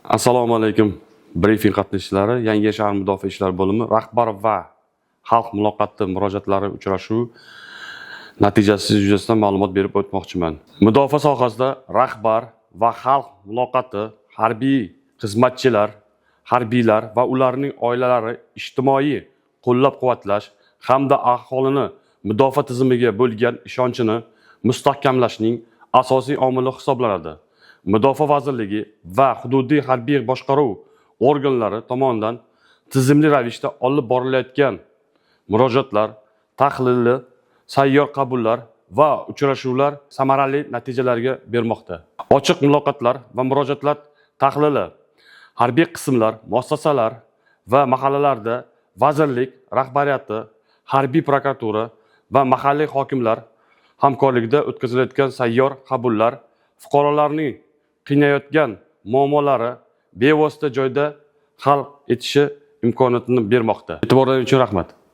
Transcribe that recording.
Assalomu alaykum, brifing qatnashchilari. Yangiyer shahar mudofaa ishlari bo'limi rahbar va xalq muloqoti murojaatlari uchrashuvi natijasi yuzasidan ma'lumot berib o'tmoqchiman. Mudofaa sohasida rahbar va xalq muloqoti harbiy xizmatchilar, harbiylar va ularning oilalari ijtimoiy qo'llab-quvvatlash hamda aholini mudofaa tizimiga bo'lgan ishonchini mustahkamlashning asosiy omili hisoblanadi. Mudofaa vazirligi va hududiy harbiy boshqaruv organlari tomonidan tizimli ravishda olib borilayotgan murojaatlar tahlili, sayyor qabullar va uchrashuvlar samarali natijalarga bermoqda. Ochiq muloqotlar va murojaatlar tahlili harbiy qismlar, muassasalar va mahallalarda vazirlik rahbariyati, harbiy prokuratura va mahalliy hokimlar hamkorligida o'tkazilayotgan sayyor qabullar fuqarolarning qiynayotgan muammolari bevosita joyda hal etishi imkoniyatini bermoqda. E'tiborlaringiz uchun rahmat.